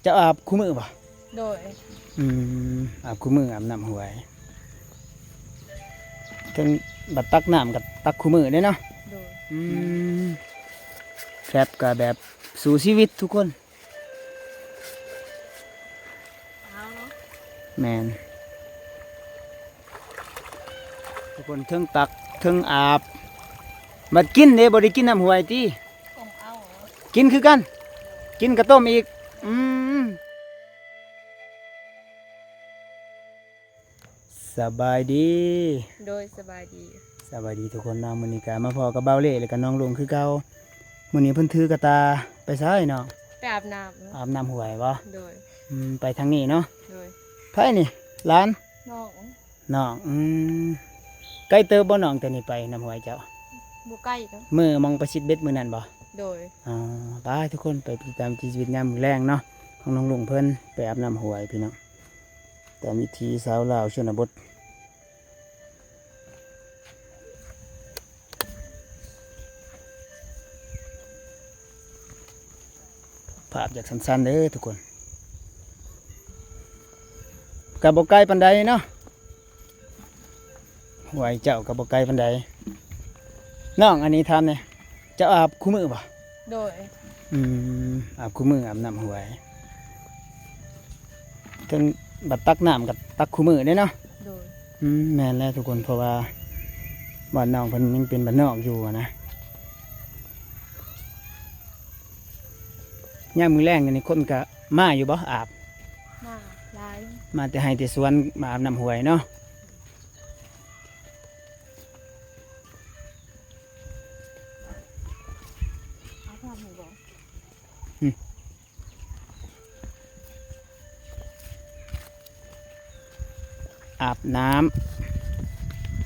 ເຈົ້າອາບຄູ່ມື້ບໍ່? ໂດຍ. ອືມ ອາບຄູ່ມື້ ອາບນ້ຳຫ້ວຍ ເຖິງບັດຕັກນ້ຳກໍຕັກຄູ່ມື້ເດ້ເນາະ? ໂດຍ. ອືມ ແຟບກໍແບບສູ້ຊີວິດທຸກຄົນ. ແມ່ນ ທຸກຄົນ ເທິງຕັກເທິງອາບ. ບັດກິນເດ້ ບໍ່ໄດ້ກິນນ້ຳຫ້ວຍຕິ? ກິນຄືກັນ ກິນກະຕົ້ມອີກ. ອືມ ສະບາຍດີ. ໂດຍ ສະບາຍດີ. ສະບາຍດີທຸກຄົນເນາະ. ມື້ນີ້ກະມາພໍ້ກັບບ່າວເລ້ ແລ້ວກະນ້ອງລຸງຄືເກົ່າ. ມື້ນີ້ເພິ່ນຖືກະຕ່າໄປໃສເນາະ? ໄປອາບນ້ຳ. ອາບນ້ຳຫ້ວຍບໍ່? ໂດຍ. ອືມ ໄປທາງນີ້ເນາະ. ໂດຍ. ໃຜນີ້? ຫຼານ? ນ້ອງ. ນ້ອງ. ອືມ ໄກເຕີບບໍ່ນ້ອງ ແຕ່ນີ້ໄປນ້ຳຫ້ວຍເຈົ້າ? ບໍ່ໄກດອກ. ມື້ໝ່ອງໄປຊິດເບັດມື້ນັ້ນບໍ່? ໂດຍ. ອໍ ໄປທຸກຄົນ ໄປຕິດຕາມວິຖີຊີວິດຍາມມື້ແລງເນາະ ຂອງນ້ອງລຸງເພິ່ນ ໄປອາບນ້ຳຫ້ວຍພີ່ນ້ອງ. ຕາມວິຖີຊາວລາວຊົນນະບົດ. ພາບຢາກສັ້ນໆເດີທຸກຄົນ ກະບໍ່ໄກປານໃດເນາະ. ຫ້ວຍເຈົ້າກໍບໍ່ໄກປານໃດ. ນ້ອງ ອັນນີ້ຖາມແດ່ ເຈົ້າອາບຄູ່ມື້ບໍ່? ໂດຍ. ອືມ ອາບຄູ່ມື້ ອາບນ້ຳຫ້ວຍ ເຖິງບັດຕັກນ້ຳກໍຕັກຄູ່ມື້ເດ້ເນາະ? ໂດຍ. ອືມ ແມ່ນແລ້ວທຸກຄົນ ເພາະວ່າບ້ານນ້ອງເພິ່ນຍັງເປັນບ້ານນອກຢູ່ຫັ້ນນະ. ຍາມມື້ແລງນີ້ຄົນກໍມາຢູ່ບໍ່ອາບ? ມາຫຼາຍ. ມາແຕ່ໄຮ່ແຕ່ສວນ ມາອາບນ້ຳຫ້ວຍເນາະ. ອາບນ້ຳໃຫ້ບໍ່? ອືມ ອາບນ້ຳ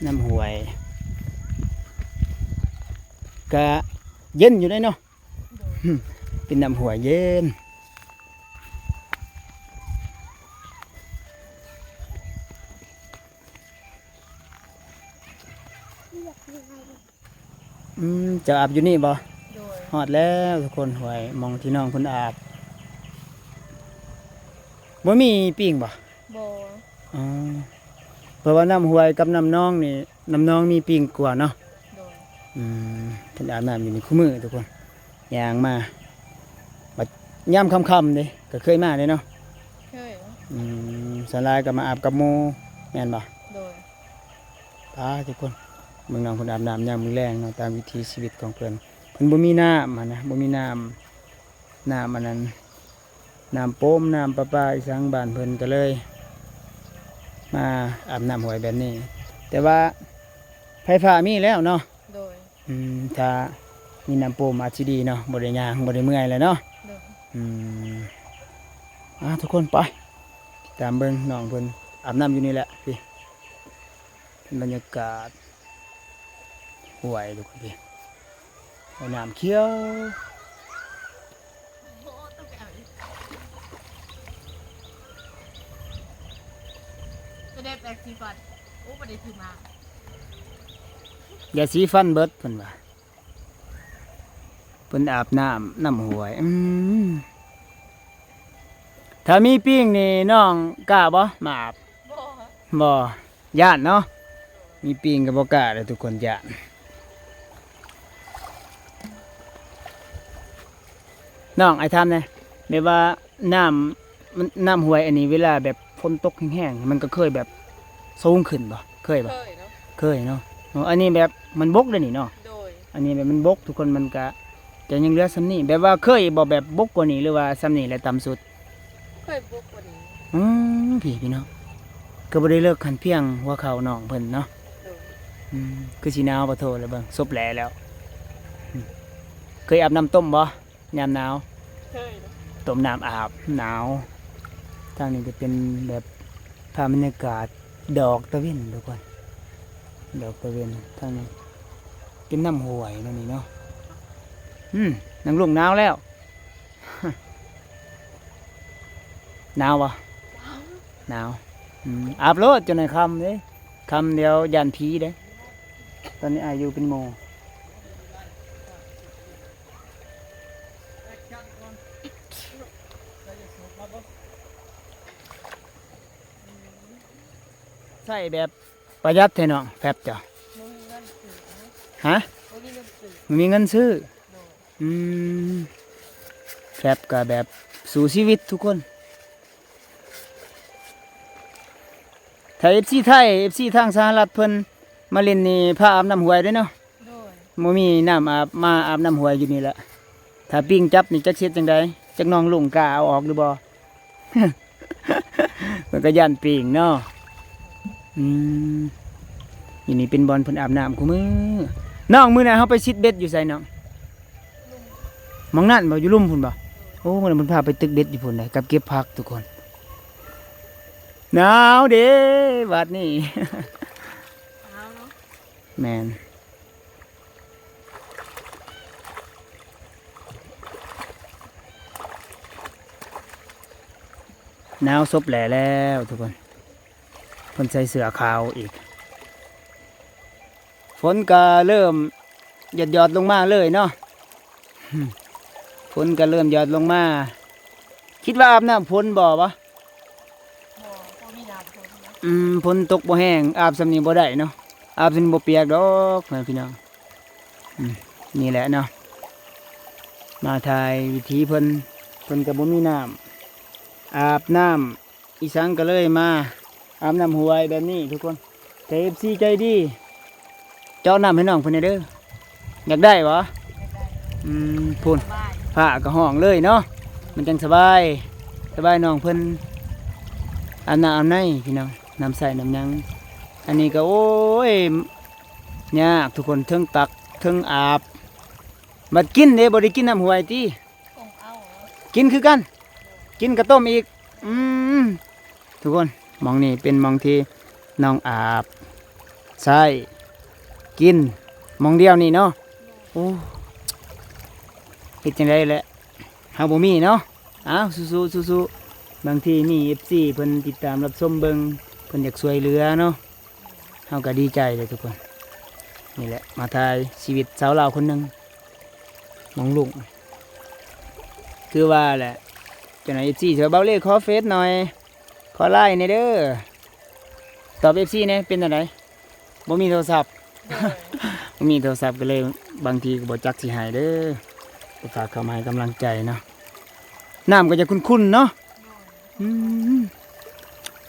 ນ້ຳຫ້ວຍ ກະເຢັນຢູ່ເດ້ເນາະ. ໂດຍ. ອືມ ເປັນນ້ຳຫ້ວຍເຢັນ. ອືມ ເຈົ້າອາບຢູ່ນີ້ບໍ່? ໂດຍ. ຮອດແລ້ວທຸກຄົນ ຫ້ວຍ ໝ່ອງທີ່ນ້ອງເພິ່ນອາບ. ບໍ່ມີປີງບໍ່? ບໍ່. ອໍ ເພາະວ່ານ້ຳຫ້ວຍກັບນ້ຳໜອງນີ້ ນ້ຳໜອງມີປີງກວ່າເນາະ. ໂດຍ. ອືມ ເພິ່ນອາບນ້ຳຢູ່ນີ້ຄູ່ມື້ທຸກຄົນ ຍ່າງມາ ບັດຍາມຄ່ຳໆເດ້ ກໍເຄີຍມາເດ້ເນາະ? ເຄີຍ. ອືມ ສ່ວນຫຼາຍກໍມາອາບກັບໝູ່ແມ່ນບໍ່? ໂດຍ. ປາ ທຸກຄົນ ເບິ່ງນ້ອງເພິ່ນອາບນ້ຳຍາມມື້ແລງເນາະ ຕາມວິຖີຊີວິດຂອງເພິ່ນ. ເພິ່ນບໍ່ມີນ້ຳຫັ້ນນະ ບໍ່ມີນ້ຳ ນ້ຳອັນນັ້ນ ນ້ຳໂປມ ນ້ຳປະປາອີ່ສັງບ້ານເພິ່ນ ກໍເລີຍມາອາບນ້ຳຫ້ວຍແບບນີ້. ແຕ່ວ່າໄຟຟ້າມີແລ້ວເນາະ? ໂດຍ. ອືມ ຖ້າມີນ້ຳໂປມອາດຊິດີເນາະ ບໍ່ໄດ້ຍ່າງ ບໍ່ໄດ້ເມື່ອຍແລ້ວເນາະ? ໂດຍ. ອືມ ອ່າ ທຸກຄົນ ໄປ ຕິດຕາມເບິ່ງນ້ອງເພິ່ນອາບນ້ຳຢູ່ນີ້ແຫຼະ. ພີ້ ເປັນບັນຍາກາດຫ້ວຍທຸກຄົນ ພີ້ ໂອ້ ນ້ຳຂຽວ. ຈະໄດ້ແປງສີຟັນ ໂອ້ ບໍ່ໄດ້ຖືມາ ຢາສີຟັນເບິດເພິ່ນວ່າ ເພິ່ນອາບນ້ຳ ນ້ຳຫ້ວຍ. ອືມ ຖ້າມີປີງນີ້ນ້ອງກ້າບໍ່ມາອາບ? ບໍ່ ບໍ່. ຢ້ານເນາະ ມີປີງກໍບໍ່ກ້າເດ້ທຸກຄົນ ຢ້ານ. ນ້ອງ ອ້າຍຖາມແດ່ ແບບວ່ານ້ຳ ມັນ ນ້ຳຫ້ວຍອັນນີ້ ເວລາແບບຝົນຕົກແຮງໆ ມັນກໍເຄີຍແບບສູງຂຶ້ນບໍ່? ເຄີຍບໍ່? ເຄີຍເນາະ ເຄີຍເນາະ. ເອີ ອັນນີ້ແບບມັນບົກເດ້ນີ້ເນາະ? ໂດຍ. ອັນນີ້ແບບມັນບົກທຸກຄົນ ມັນກະ ກະຍັງເຫຼືອສ່ຳນີ້ ແບບວ່າເຄີຍບໍ່ ແບບບົກກວ່ານີ້ ຫຼືວ່າສ່ຳນີ້ແຫຼະຕ່ຳສຸດ? ເຄີຍບົກກວ່ານີ້. ອືມ ພີ້ ພີ່ນ້ອງ ກໍບໍ່ໄດ້ເລິກຫັ້ນ ພຽງຫົວເຂົ່ານ້ອງເພິ່ນເນາະ. ໂດຍ. ອືມ ຄືຊິໜາວປະໂທ ແລ້ວເບິ່ງ ສົບແຫຼແລ້ວ. ອືມ ເຄີຍອາບນ້ຳຕົ້ມບໍ່ ຍາມໜາວ? ເຄີຍ. ຕົ້ມນ້ຳອາບ ໜາວ. ທາງນີ້ກໍເປັນແບບພາບບັນຍາກາດ ດອກຕາເວັນທຸກຄົນ ດອກຕາເວັນ. ທາງນີ້ເປັນນ້ຳຫ້ວຍເນາະນີ້ເນາະ. ອືມ ນັ່ງລົງ ໜາວແລ້ວ. ໜາວບໍ່? ໜາວ. ອືມ ອາບໂລດ ຈົນໃຫ້ຄ່ຳເດ້ ຄ່ຳດຽວຢ້ານຜີເດ້. ຕອນນີ້ອ້າຍຢູ່ເປັນໝູ່. ໄປຈັດກ່ອນ ໄປຈະສູບມາເບິ່ ໃຊ້ແບບປະຢັດແທ້ນ້ອງ ແຟບເຈົ້າ. ບໍ່ມີເງິນຊື້. ຮະ? ບໍ່ມີເງິນຊື້. ບໍ່ມີເງິນຊື້. ໂດຍ. ອືມ ແຟບກໍແບບສູ້ຊີວິດທຸກຄົນ. ຖ້າເອັຟຊີໄທ ເອັຟຊີທາງສະຫະລັດເພິ່ນມາຫຼິ້ນນີ້ ພາອາບນ້ຳຫ້ວຍເດ້ເນາະ. ໂດຍ. ບໍ່ມີນ້ຳອາບ ມາອາບນ້ຳຫ້ວຍຢູ່ນີ້ແຫຼະ. ຖ້າປິງຈັບນີ້ ຈັກຊິເຮັດຈັ່ງໃດ? ຈັກນ້ອງລຸງກ້າເອົາອອກຫຼືບໍ່? ເພິ່ນກໍຢ້ານປິງເນາະ. ອືມ ຢູ່ນີ້ເປັນບ່ອນເພິ່ນອາບນ້ຳຄູ່ມື້. ນ້ອງ ມື້ນັ້ນເຮົາໄປຊິດເບັດຢູ່ໃສນ້ອງ? ໝ່ອງນັ້ນບໍ່? ຢູ່ລຸ່ມພຸ້ນບໍ່? ໂອ້ ມື້ນັ້ນເພິ່ນພາໄປຕຶກເບັດຢູ່ພຸ້ນເດ້ ກັບເກັບຜັກທຸກຄົນ. ໜາວເດ້ບາດນີ້. ໜາວເນາະ. ແມ່ນ. ໜາວສົບແຫຼແລ້ວທຸກຄົນ. ເພິ່ນໃສ່ເສື້ອຂາວອີກ. ຝົນກໍເລີ່ມຢອດໆລົງມາເລີຍເນາະ. ຝົນກໍເລີ່ມຢອດລົງມາ. ຄິດວ່າອາບນ້ຳຝົນບໍ່ວະ? ບໍ່ ບໍ່ມີນ້ຳຝົນນະ. ອືມ ຝົນຕົກບໍ່ແຮງ ອາບສ່ຳນີ້ບໍ່ໄດ້ເນາະ. ອາບສ່ຳນີ້ບໍ່ປຽກດອກ ພີ່ນ້ອງ. ອືມ ນີ້ແຫຼະເນາະ ມາຖ່າຍວິຖີເພິ່ນ. ເພິ່ນກໍບໍ່ມີນ້ຳອາບນ້ຳ ອີສັງກໍເລີຍມາອາບນ້ຳຫ້ວຍແບບນີ້ທຸກຄົນ. ແຕ່ເອັຟຊີໃຈດີ ເຈາະນ້ຳໃຫ້ນ້ອງເພິ່ນແດ່ເດີ. ຢາກໄດ້ບໍ່? ອືມ ພຸ້ນ ຟ້າກໍຮ້ອງເລີຍເນາະ ມັນຈັ່ງສະບາຍ ສະບາຍນ້ອງເພິ່ນອາບນ້ຳອາບໃນພີ່ນ້ອງ ນ້ຳໃຊ້ນ້ຳຫຍັງ. ອັນນີ້ກໍ ໂອ້ຍ ຍາກທຸກຄົນ ເທິງຕັກເທິງອາບ. ບັດກິນເດ້ ບໍ່ໄດ້ກິນນ້ຳຫ້ວຍຕິ? ຕົ້ມເອົາ. ກິນຄືກັນ ກິນກະຕົ້ມອີກ. ອືມ ທຸກຄົນ ໝ່ອງນີ້ເປັນໝ່ອງທີ່ນ້ອງອາບ ໃຊ້ ກິນ ໝ່ອງດຽວນີ້ເນາະ. ໂອ້ ເຮັດຈັ່ງໃດແຫຼະ ເຮົາບໍ່ມີເນາະ. ອ້າວ ສູ້ໆ ສູ້ໆ. ບາງທີມີເອັຟຊີເພິ່ນຕິດຕາມຮັບຊົມເບິ່ງ ເພິ່ນຢາກຊ່ວຍເຫຼືອເນາະ. ເຮົາກໍດີໃຈເດ້ທຸກຄົນ. ນີ້ແຫຼະ ມາຖ່າຍຊີວິດຊາວລາວຄົນໜຶ່ງ ນ້ອງລຸງ. ຄືວ່າແຫຼະ ເຈົ້າໜ້າທີ່ເອຟຊີ ເວົ້າເລກຂໍເຟສໜ່ອຍ ຂໍໄລນ໌ແດ່ເດີ. ຕອບເອຟຊີແດ່ ເປັນຈັ່ງໃດ? ບໍ່ມີໂທລະສັບ. ໂດຍ. ບໍ່ມີໂທລະສັບກໍເລີຍ ບາງທີກໍບໍ່ຈັກຊິໃຫ້ເດີ. ກໍຝາກເຂົ້າມາໃຫ້ກຳລັງໃຈເນາະ. ນ້ຳກໍຈະຂຸ້ນໆເນາະ. ໂດຍ. ອືມ.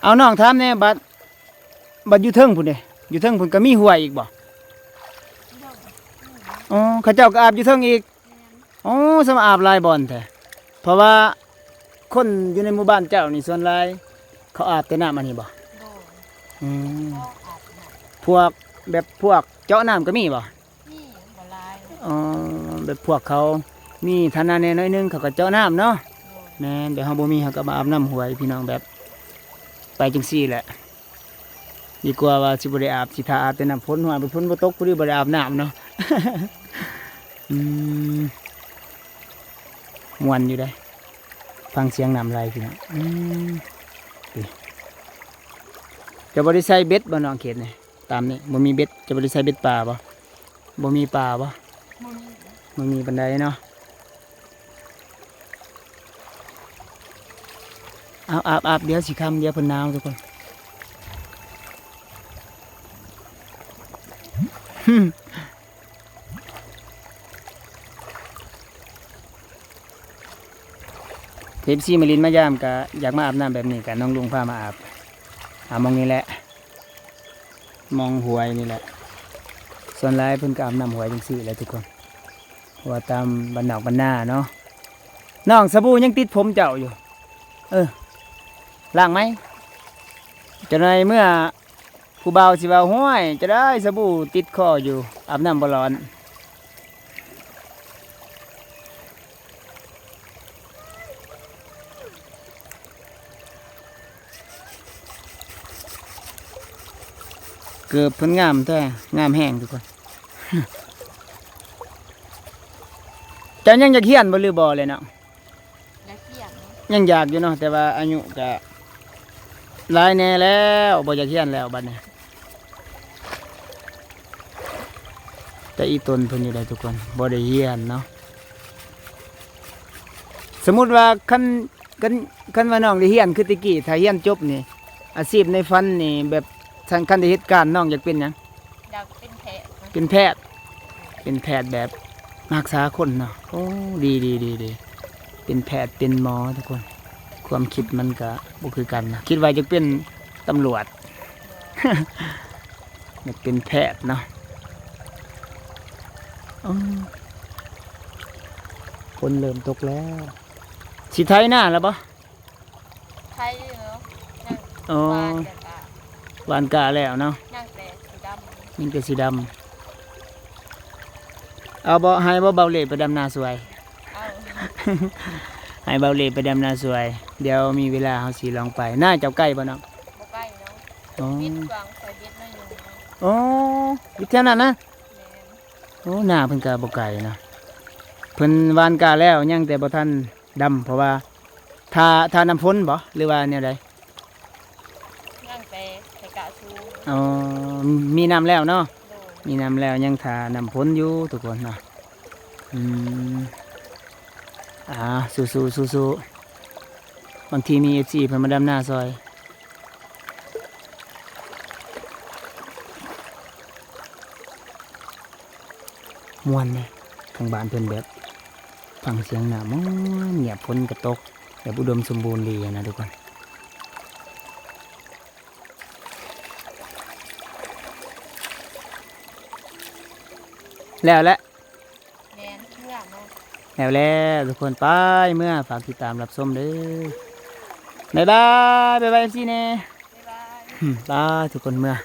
ເອົາ ນ້ອງຖາມແດ່ ບັດ ບັດຢູ່ເທິງພຸ້ນເດ ຢູ່ເທິງພຸ້ນກໍມີຫ້ວຍອີກບໍ່? ອໍ ເຂົາເຈົ້າກໍອາບຢູ່ເທິງອີກ. ແມ່ນ. ອໍ ສ່ຳອາບຫຼາຍບ່ອນແທ້ ເພາະວ່າຄົນຢູ່ໃນໝູ່ບ້ານເຈົ້ານີ້ສ່ວນຫຼາຍເຂົາອາບແຕ່ນ້ຳອັນນີ້ບໍ່? ໂດຍ. ອືມ. ອາບນ້ຳ ພວກແບບພວກເຈາະນ້ຳກໍມີບໍ່? ມີ ບໍ່ຫຼາຍ. ອໍ ແບບພວກເຂົາມີຖານະແດ່ໜ້ອຍໜຶ່ງ ເຂົາກໍເຈາະນ້ຳເນາະ. ໂດຍ. ແມ່ນ ແບບເຮົາບໍ່ມີ ເຮົາກໍມາອາບນ້ຳຫ້ວຍ ພີ່ນ້ອງ ແບບໄປຈັ່ງຊີ້ແຫຼະ. ດີກວ່າວ່າຊິບໍ່ໄດ້ອາບ ຊິຖ້າອາບແຕ່ນ້ຳຝົນ ຮອດຝົນບໍ່ຕົກ ພໍດີບໍ່ໄດ້ອາບນ້ຳເນາະ. ອືມ ມ່ວນຢູ່ເດ້ ຟັງສຽງນ້ຳໄຫຼພີ່ນ້ອງ. ອືມ ນີ້ ເຈົ້າບໍ່ໄດ້ໃສ່ເບັດບໍ່ນ້ອງ ເຂດນີ້? ຕາມນີ້ບໍ່ມີເບັດ ເຈົ້າບໍ່ໄດ້ໃສ່ເບັດປາບໍ່? ບໍ່ມີປາບໍ່? ບໍ່ມີ ບໍ່ມີປານໃດເນາະ. ອາບ ອາບ ອາບ ດຽວຊິຄ່ຳ ດຽວເພິ່ນໜາວທຸກຄົນ. ເອຟຊີມາຫຼິ້ນມາຢາມກະຢາກມາອາບນ້ຳແບບນີ້ ກະນ້ອງລຸງພາມາອາບ. ອາບໝ່ອງນີ້ແຫຼະ ໝ່ອງຫ້ວຍນີ້ແຫຼະ. ສ່ວນຫຼາຍເພິ່ນກໍອາບນ້ຳຫ້ວຍຈັ່ງຊີ້ແຫຼະທຸກຄົນ ເພາະວ່າຕາມບ້ານນອກບ້ານນາເນາະ. ນ້ອງ ສະບູຍັງຕິດຜົມເຈົ້າຢູ່. ເອີ ລ້າງໃໝ່ ຈັກໜ່ອຍເມື່ອ ຜູ້ບ່າວຊິວ່າ ຫ້ວຍ ຈະໄດ້ສະບູຕິດຄໍຢູ່ ອາບນ້ຳບໍ່ຮ້ອນ. ເກີບເພິ່ນງາມແທ້ ງາມແຮງທຸກຄົນ. ເຈົ້າຍັງຢາກຮຽນບໍ່ ຫຼືບໍ່ແຫຼະເນາະ? ຢາກຮຽນເນາະ. ຍັງຢາກຢູ່ເນາະ ແຕ່ວ່າອາຍຸກະຫຼາຍແດ່ແລ້ວ ບໍ່ຢາກຮຽນແລ້ວບັດນີ້. ແຕ່ອີ່ຕົນເພິ່ນຢູ່ໃດທຸກຄົນ ບໍ່ໄດ້ຮຽນເນາະ. ສົມມຸດວ່າຄັນ ຄັນ ຄັນວ່ານ້ອງໄດ້ຮຽນຄືແຕ່ກີ້ ຖ້າຮຽນຈົບນີ້ ອາຊີບໃນຝັນນີ້ແບບ ທ່ານ ຄັນໄດ້ເຮັດການ ນ້ອງຢາກເປັນຫຍັງ? ຢາກເປັນແພດ. ເປັນແພດ ເປັນແພດແບບຮັກສາຄົນເນາະ. ໂອ້ ດີໆໆ ເປັນແພດເປັນໝໍທຸກຄົນ. ຄວາມຄິດມັນກະບໍ່ຄືກັນນະ ຄິດວ່າຢາກເປັນຕຳຫຼວດ ຢາກເປັນແພດເນາະ. ອໍ ຝົນເລີ່ມຕົກແລ້ວ. ຊິໄຖນາແລ້ວບໍ່? ໄຖຢູ່ເນາະ ຍັງ ອໍ ຫວ່ານກະ ຫວ່ານກະແລ້ວເນາະ ຍັງແຕ່ສີດຳ ຍັງແຕ່ສີດຳ. ເອົາບໍ່ ໃຫ້ບໍ່ ເບົາເລໄປດຳນາຊ່ວຍ? ເອົາ ໃຫ້ເບົາເລໄປດຳນາຊ່ວຍ. ດຽວມີເວລາເຮົາຊິລອງໄປ. ນາເຈົ້າໄກບໍ່ນ້ອງ? ບໍ່ໄກເນາະ. ອໍ ມີຊ່ວງໃສ່ເບັດໜ້ອຍໜຶ່ງເນາະ. ອໍ ຢູ່ແຖວນັ້ນນະ? ແມ່ນ. ໂອ້ ນາເພິ່ນກະບໍ່ໄກນະ ເພິ່ນຫວ່ານກະແລ້ວ ຍັງແຕ່ບໍ່ທັນ ດຳ ເພາະວ່າຖ້າ ຖ້ານ້ຳຝົນບໍ່ ຫຼືວ່າແນວໃດ? ຍັງແຕ່ໃຫ້ກະຊູ. ອໍ ມີນ້ຳແລ້ວເນາະ. ໂດຍ. ມີນ້ຳແລ້ວ ຍັງຖ້ານ້ຳຝົນຢູ່ທຸກຄົນເນາະ. ອືມ ອ່າ ສູ້ໆ ສູ້ໆ ບາງທີມີເອັຟຊີເພິ່ນມາດຳນາຊ່ອຍ. ມ່ວນເດ້ ທາງບ້ານເພິ່ນແບບຟັງສຽງນ້ຳ ມ່ວນງຽບ ຝົນກະຕົກ ແບບອຸດົມສົມບູນດີຫັ້ນນະທຸກຄົນ. ແລ້ວແຫຼະ. ແມ່ນ ເມືອເນາະ. ແລ້ວແຫຼະທຸກຄົນ ໄປເມືອ. ຝາກຕິດຕາມຮັບຊົມເດີ້. ບາຍບາຍ ບາຍບາຍ ເອັຟຊີ ແດ່. ບາຍບາຍ. ອືມ ໄປທຸກຄົນ ເມືອ.